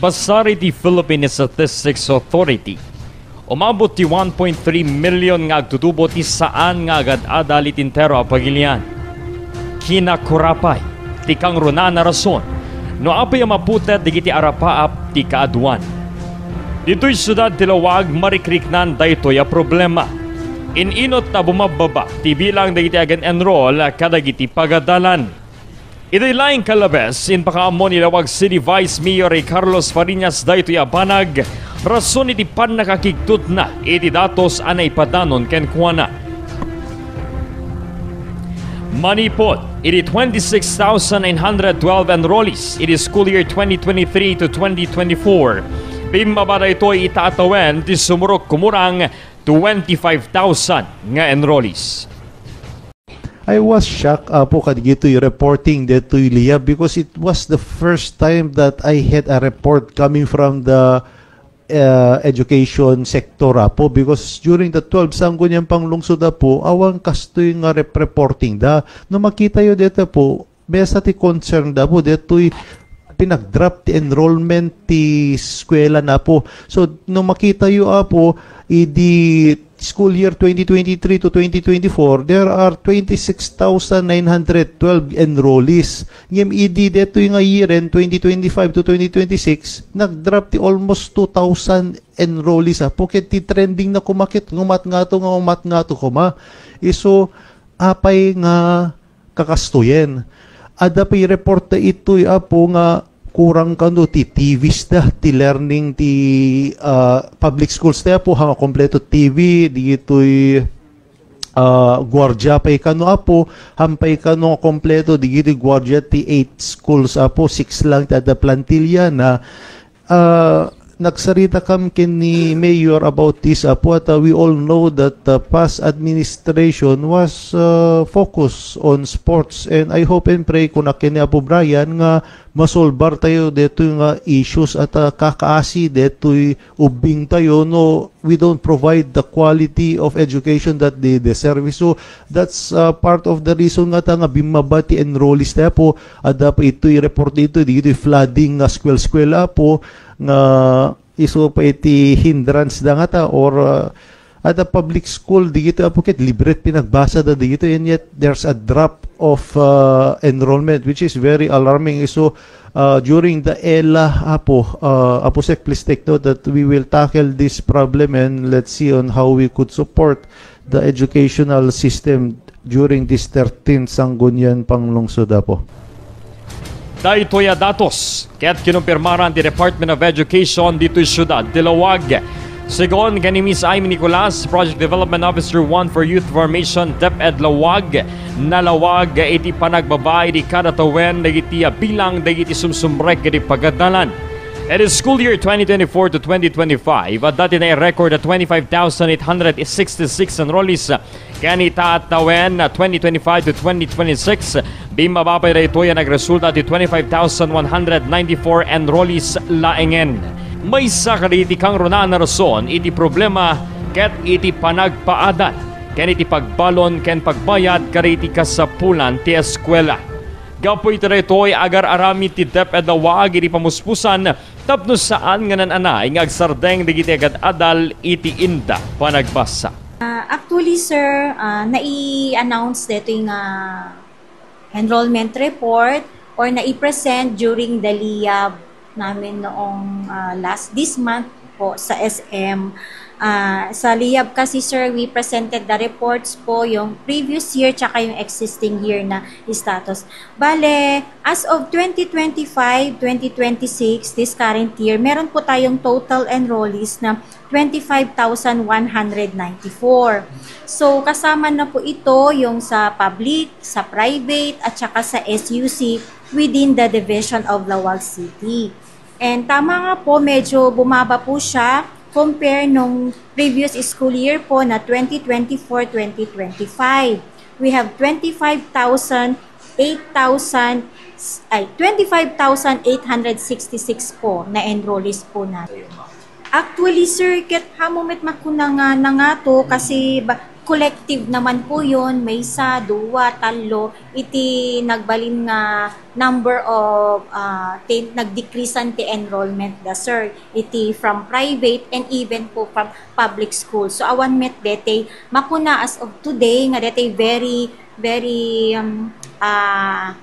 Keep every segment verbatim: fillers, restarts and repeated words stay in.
Basar iti Philippine Statistics Authority, umabot ti one point three million nga agtutubo ti saan nga agad-adal iti entero a pagilian. Kinakurapay ti kangrunaan a rason no apay a maputed dagiti arapaap ti kaaduan. Ditoy siudad ti Laoag, marikriknan daytoy a problema. In-inut a bumabbaba ti bilang dagiti agen-enroll kadagiti pagadalan. Iti laing kalabes, impakaammo ni Laoag City Vice Mayor Carlos Fariñas daytoy a banag rason iti pannakakigtutna iti datos a naipadanon kenkuana. Manipud iti twenty-six thousand nine hundred twelve enrollees iti school year twenty twenty-three to twenty twenty-four, bimmaba daytoy ita a tawen ti sumurok kumurang twenty-five thousand nga enrollees. I was shocked, Apo, kadagitoy reporting detoy Liab because it was the first time that I had a report coming from the uh, education sector, Apo, because during the twelve Sangguniang Panglungsod, Apo, awan kastoy nga rep-, reporting da. No makita yo dito, Apo, mesa ti concern da, Apo, detoy pinag-drop ti enrollment ti eskwela na, Apo. So, no makita yo, Apo, idi school year twenty twenty-three to twenty twenty-four, there are twenty-six thousand nine hundred twelve enrollees. Ngem idi detoy nga year end, twenty twenty-five to twenty twenty-six, nag-drop ti almost two thousand enrollees, Apo. Ket ti trending na kumakit, ngumat ngato nga umat ngato kuma. Isu, apay nga kakastoyen. Adda pay report ta itoy, Apo, nga kurang kano ti T Vs da, ti learning ti, ah, public schools tayo, Apo, ha, kompleto T V, digitoy, ah, guardia pay kano, Apo, hampay kano nga kompleto digitoy guardia ti eight schools, Apo, six lang ti adda plantilla na. Ah, nagsarita kam ken ni Mayor about this, Apo, at, ah, we all know that the past administration was, ah, focused on sports, and I hope and pray kuna ken ni Apo Brian nga masolbar tayo detoy nga issues at, ah, kakaasi detoy ubbing tayo no we don't provide the quality of education that they deserve. So that's, ah, part of the reason nga ta nga bimmaba ti enrollees tayo, Apo. Adda pa itoy report dito, dito flooding nga school-school, Apo, nga isu pa iti hindrance da ngata, or, uh, at a public school, digito, Apo, ket libre ti pinagbasa da digito, and yet there's a drop of, uh, enrollment, which is very alarming. So, uh, during the ELA, Apo, uh, Apo Sec, please take note that we will tackle this problem, and let's see on how we could support the educational system during this thirteenth Sangguniang Panglungsod, Apo. Daytoy a datos ket kinumpirmaran ti Department of Education ditoy siudad ti Laoag. Segun ken ni Miss Amy Nicolas, Project Development Officer one for Youth Formation, DepEd Laoag, nalawag iti panagbaba iti kada tawen dagiti bilang dagiti sumsumrek iti pagadalan. Iti school year twenty twenty-four to twenty twenty-five, adda ti nai-record a twenty-five thousand eight hundred sixty-six enrollees. Ken ita a tawen, twenty twenty-five to twenty twenty-six, bimmaba pay daytoy a nagresulta ti twenty-five thousand one hundred ninety-four enrollees laengen. Maysa kadagiti kangrunaan a rason iti problema ket iti panagpaadal ken iti pagbalon ken pagbayad kadagiti kasapulan ti eskuela. Gapu iti daytoy, agar-aramid ti DepEd Laoag iti pamuspusan tapno saan nga naan-anay nga agsardeng dagiti agad-adal iti inda panagbasa. Ah, actually, sir, ah, nai-announce daytoy nga enrollment report or nai-present during the Liab namin noong, ah, last, this month po sa S M. Ah, sa Liab kasi, sir, we presented the reports po, yung previous year tsaka yung existing year na status. Bale, as of twenty twenty-five, twenty twenty-six, this current year, meron po tayong total enrollees na twenty-five thousand one hundred ninety-four. So, kasama na po ito yung sa public, sa private, at saka sa S U C within the Division of Laoag City. And tama nga po, medyo bumaba po siya compare nung previous school year po na twenty twenty-four, twenty twenty-five. We have twenty-five thousand eight thousand, ay, twenty-five thousand eight hundred sixty-six po na enrollees po natin. Actually, sir, ket hamu met makuna nga nangato kasi ba, Collective naman po yun, maysa, dua, tallo, iti nagbalin nga number of, ah, ti, nagdecreasean ti enrollment da, sir, iti from private and even po from public school. So, awan met detay makuna as of today nga detay very, very, um, ah,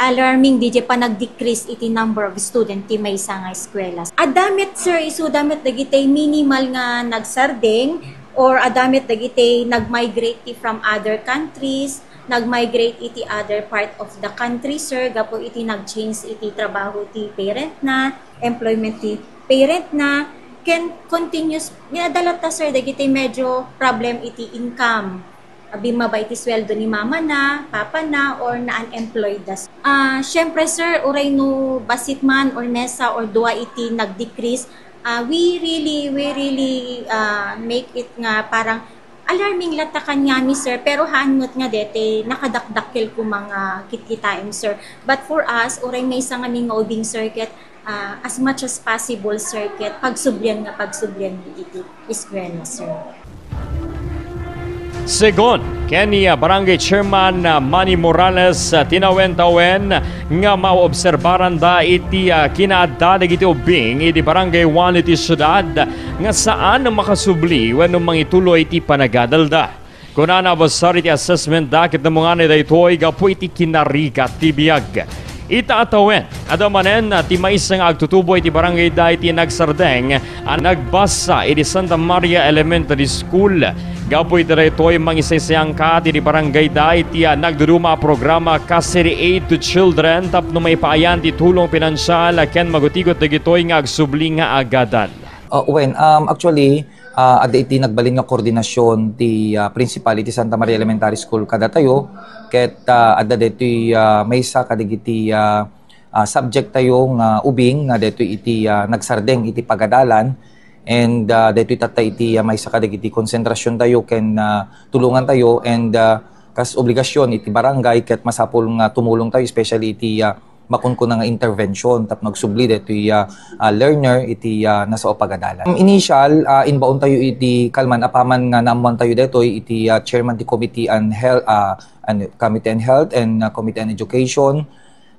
alarming diay panag-decrease iti number of student ti maysa nga eskwela. Adda met, sir, isuda met dagiti minimal nga nagsardeng or adda met dagiti nag-migrate ti from other countries, nag-migrate iti other part of the country, sir, gapu iti nag-change iti trabaho ti parent na, employment ti parent na, ken continuous, ni adda latta, sir, dagiti medyo problem iti income. Bimmaba iti sueldo ni mama na, papa na, or na-unemployed da. Ah, syempre, sir, uray no bassit man or maysa or dua iti nag-decrease, ah, we really, we really, ah, make it nga parang alarming latta kaniami, sir, pero haan met nga dete, nakadakdakkel koma nga kitkitaem, sir. But for us, uray maysa ngamin nga ubing, sir, ket, ah, as much as possible, sir, ket pagsublian nga pagsublian iti eskwela, sir. Segun ken ni, ah, Barangay Chairman, ah, Manny Morales, ah, tinawen-tawen nga maobserbaranda iti, ah, kinaadda dagiti ubbing iti Barangay one iti siudad nga saan makasubli wenno mangituloy ti panagadalda. Kunana, basar iti assessment da ket namunganay daytoy gapu iti kinarigat ti biag. Ita a tawen, adda manen ti maysa nga agtutubo iti barangay da iti nagsardeng a nagbasa iti Santa Maria Elementary School. Gapu iti daytoy, mangisaysayangkat iti barangay da iti, ah, nagduduma a programa Kasiri Aid to Children tapno maipaayan ti tulong pinansial ken magutigot dagitoy nga agsubli nga agadal. Uh, when, um, actually, ah, adda iti nagbalin nga koordinasyon ti, ah, principal iti Santa Maria Elementary School kadatayo, ket, ah, adda daytoy, ah, maysa kadagiti, ah, ah, subject tayo nga ubing nga daytoy iti, ah, nagsardeng iti pagadalan, and, ah, daytoy tatta iti, ah, maysa kadagiti konsentrasyon tayo ken, ah, tulongan tayo, and, ah, kas obligasyon iti barangay ket masapul nga tumulong tayo, especially iti, ah, makunkuna nga intervention tapno agsubli daytoy, ah, ah, learner iti, ah, nasao pagadalan. Initial, ah, imbaon tayo iti kalman apaman nga naammoan tayo daytoy iti, ah, chairman ti Committee on Health, ah, and Committee on Health and, ah, Committee on Education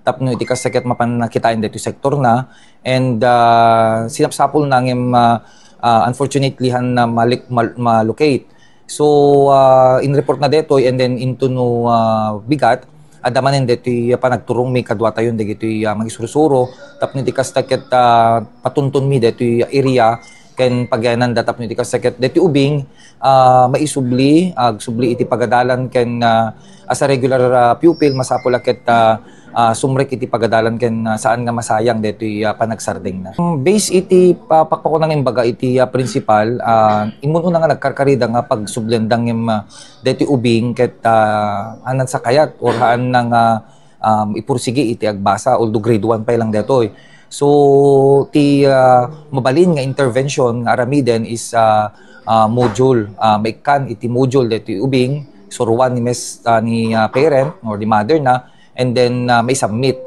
tapno iti kasta ket mapan nakitaen daytoy sektor na, and, ah, sinapsapul na ngem, ah, ah, unfortunately han na malik-, mal-, malocate. So, ah, in-report na daytoy, and then into no, ah, bigat, adda manen daytoy panagturongmi kaduatayon dagitoy, ah, mangisursuro tapno iti kasta ket, ah, patuntonmi daytoy area ken pagyananda tapno iti kasta ket daytoy ubing, ah, maisubli, agsubli iti pagadalan ken, ah, as a regular, ah, pupil, masapul a ket, ah, ah, sumrek iti pagadalan ken, ah, saan nga masayang daytoy, ah, panagsardengna. Mm, based iti pa-, pakpakunan nga imbaga iti, ah, principal, ah, immun-una nga nagkarkarida nga pagsublianda ngem, ah, daytoy ubing ket, ah, haan na sakayat or haan na nga, um, ipursigi iti agbasa, although grade one pay lang daytoy. So, ti, ah, mabalin nga intervention nga aramiden is, ah, ah, module, ah, maikkan iti module daytoy ubing, suruan ni mes-, ah, ni, ah, parent or ni mother na, and then, ah, maisubmit.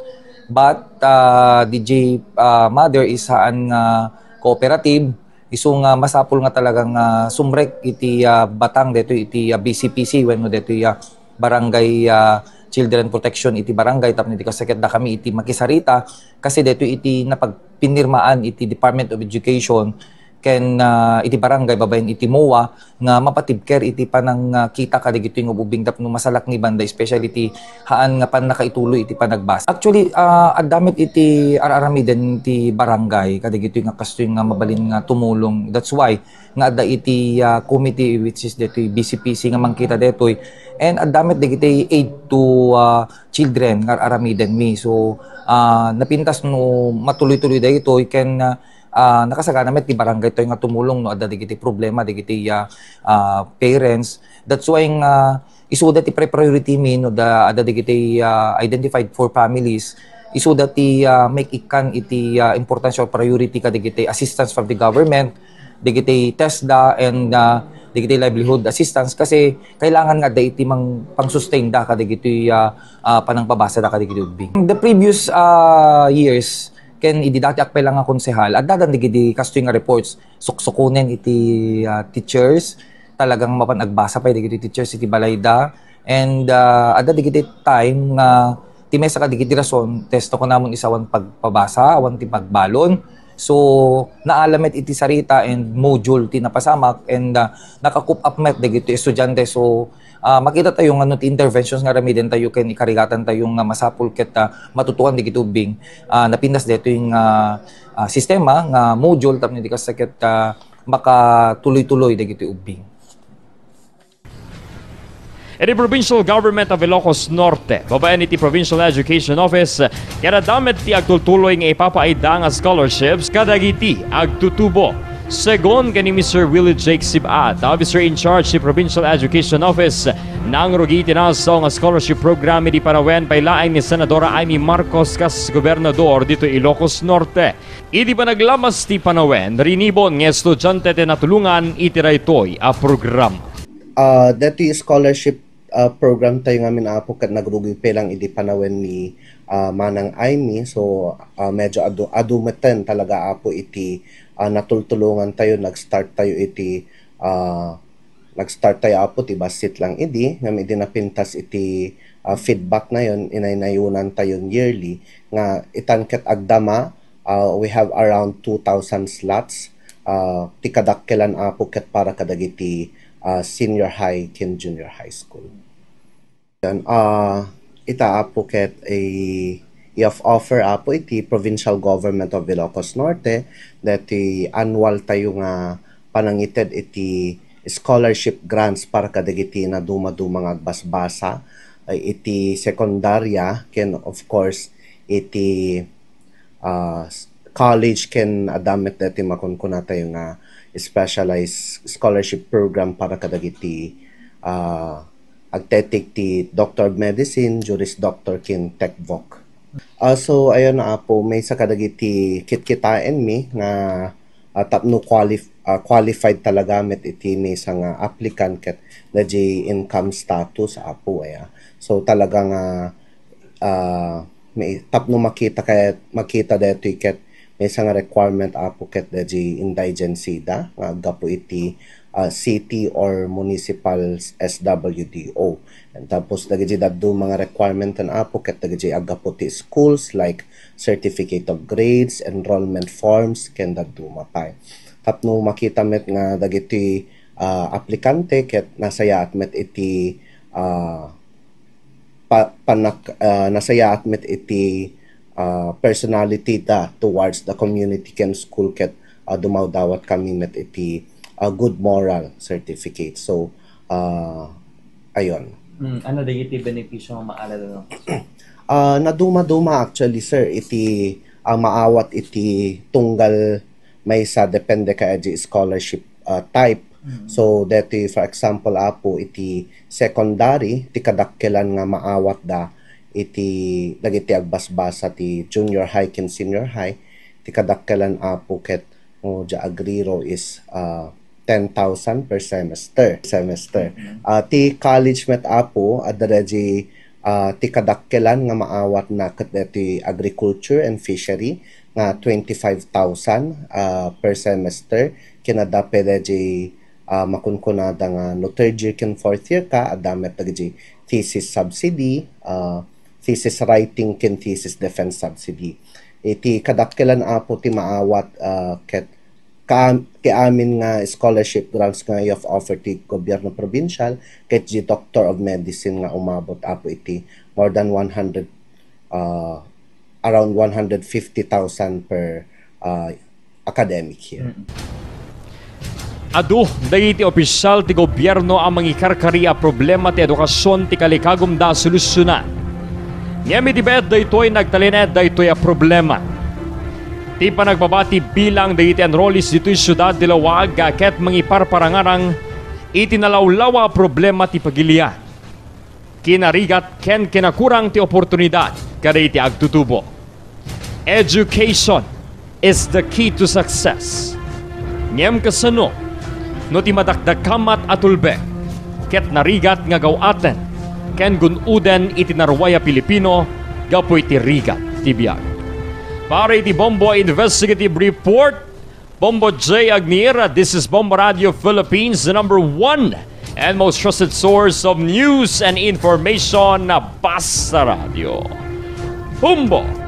But, ah, D J, ah, mother is haan nga cooperative, isu nga masapul nga talaga nga sumrek iti, ah, batang daytoy iti, ah, B C P C wenno daytoy, ah, barangay, ah, children protection iti barangay tapno iti kasta ket dakami iti makisarita kasi daytoy iti napagpinirmaan iti Department of Education ken, ah, iti barangay babaen iti MOA nga mapatibker iti panangkita kadagitoy nga ubing tapno masalaknibanda, especially ti haan nga pannakaituloy iti panagbasa. Actually, ah, adda met iti ar-aramiden ti barangay kadagitoy nga kastoy nga mabalin nga tumulong. That's why nga adda iti, ah, committee, which is daytoy B C P C nga mangkita daytoy, and adda met dagiti aid to, ah, children nga ar-aramiden mi. So, ah, napintas no matuloy-tuloy daytoy ken, ah, ah, nakasagana met ti barangay toy nga tumulong no adda dagiti problema dagiti, ah, ah, parents. That's why nga isuda ti pri-, priority mi no da, adda dagiti, ah, identified four families, isuda ti, ah, maikkan iti, ah, importansya or priority kadagiti assistance from the government, dagiti TESDA and, ah, dagiti livelihood assistance kasi kailangan nga adda iti mang-, pang-sustain da kadagiti, ah, ah, panangpabasa da kadagiti ubbing. The previous, ah, years, ken idi dati ak pay lang nga konsehal, adda dan dagiti kastoy nga reports, suksukunen iti, ah, teachers, talagang mapan agbasa pay dagiti teachers iti balayda. And, ah, adda dagiti time nga ti maysa kadagiti rason, ta isu kunamon isu awan pagpabasa, awan ti pagbalon. So, naala met iti sarita and module ti napasamak and, ah, naka-cope up met dagiti estudiante. So, ah, makita tayo nga no ti interventions nga aramiden tayo ken ikarigatan tayo nga masapul ket, ah, matutuan dagiti ubbing, ah, napintas daytoy nga, ah, sistema nga module tapno di kasta ket, ah, makatuloy-tuloy dagiti ubbing. Iti Provincial Government of Ilocos Norte, babaen iti Provincial Education Office, kayat adda met ti agtultuloy nga ipapaayda nga scholarships kadagiti agtutubo. Segun ken ni Mister Willie Jake Sibat, Officer in Charge ti Provincial Education Office, nangrugi iti nasao nga scholarship program idi panawen pay laeng ni Senadora Imee Marcos kas gobernador ditoy Ilocos Norte. Idi panaglamas ti panawen, rinibon nga estudiante ti natulongan iti daytoy a program. Ah, daytoy scholarship, ah, program tayo ngamin, Apo, ket nagrugi pay lang idi panawen ni, ah, Manang Imee. So, ah, medyo adu, adu metten talaga, Apo, iti, ah, natultulongan tayo, nag-start tayo iti, ah, nag-start tayo, Apo, ti bassit lang idi, ngem idi napintas iti, ah, feedback nayon, inaynayonan tayon yearly, nga itan ket agdama, ah, we have around two thousand slots, ah, ti kadakkelan, Apo, ket para kadagiti, ah, senior high ken junior high school. Yan, ah, ita, Apo, ket i, i-offer, Apo, iti Provincial Government of Ilocos Norte, daytoy annual tayo nga panangited iti scholarship grants para kadagiti nadumaduma nga agbasbasa, eh, iti sekundarya, ken, of course, iti, ah, s-, college ken adda met daytoy makunkuna tayo nga specialized scholarship program para kadagiti, ah, agtetek ti Doctor of Medicine, Juris Doctor ken Tech Voc. Ah, so, ayon, Apo, maysa kadagiti kitkitaenmi nga, ah, tapno qualif-, ah, qualified talaga met iti maysa nga applicant ket daydiay income status, Apo, aya. So, talaga nga, ah, may, tapno makita ket, makita daytoy ket maysa nga requirement, Apo, ket daydiay indigency da nga aggapu iti, ah, city or municipal S W D O. And tapos dagiti dadduma nga requirement, Apo, ket dagiti aggapu ti schools like certificate of grades, enrollment forms, ken dadduma pay. Tapno makita met nga dagiti, ah, aplikante ket nasayaat met iti, ah, pa-, panak-, ah, nasayaat met iti, ah, personality da towards the community ken school ket, ah, dumawdawat kami met iti, ah, good moral certificate. So, ah, ayon. Mm, ano dagiti benepisyo nga maala dayta? Ah, naduma-duma actually, sir, iti, ah, maawat iti tunggal maysa depende kay iti scholarship, ah, type. Mm. So, deti, for example, Apo, iti secondary, ti kadakkelan nga maawat da iti dagiti agbasbasa ti junior high ken senior high, ti kadakkelan, Apo, ket, no, dia agriro is, ah, ten thousand per semester, semester. Mm. Ah, ti college met, Apo, adda daydiay, ah, ti kadakkelan nga maawatna ket deti agriculture and fishery nga twenty-five thousand, ah, per semester. Ken adda pay daydiay, ah, makunkunada nga no third year ken fourth year ka, adda met dagiti thesis subsidy, ah, thesis writing ken thesis defense subsidy. Iti kadakkelan, Apo, ti maawat, ah, ket ka-, ti amin nga scholarship grants nga i-offer ti gobyerno probinsial ket di Doctor of Medicine nga umabot, Apo, iti more than one hundred, ah, around one hundred fifty thousand per, ah, academic year. Mm. Adu dagiti opisyal ti gobyerno a mangikarkari a problema ti edukasion ti kalikagumda a solusionan. Ngem idi bet daytoy nagtalinaed daytoy a problema. Ti panagbaba ti bilang dagiti enrollees ditoy siudad ti Laoag ket mangiparparangarang iti nalawlawa a problema ti pagilian, kinarigat ken kinakurang ti oportunidad kadagiti agtutubo. Education is the key to success. Ngem kasano no ti madakdakkammat a tulbek ket narigat nga gaw-aten ken gun-oden iti naruay a Pilipino gapu iti rigat ti biag? Para iti Bombo Investigative Report, Bombo J Agnir. This is Bombo Radio Philippines, the number one and most trusted source of news and information. Basta Radio. Bombo!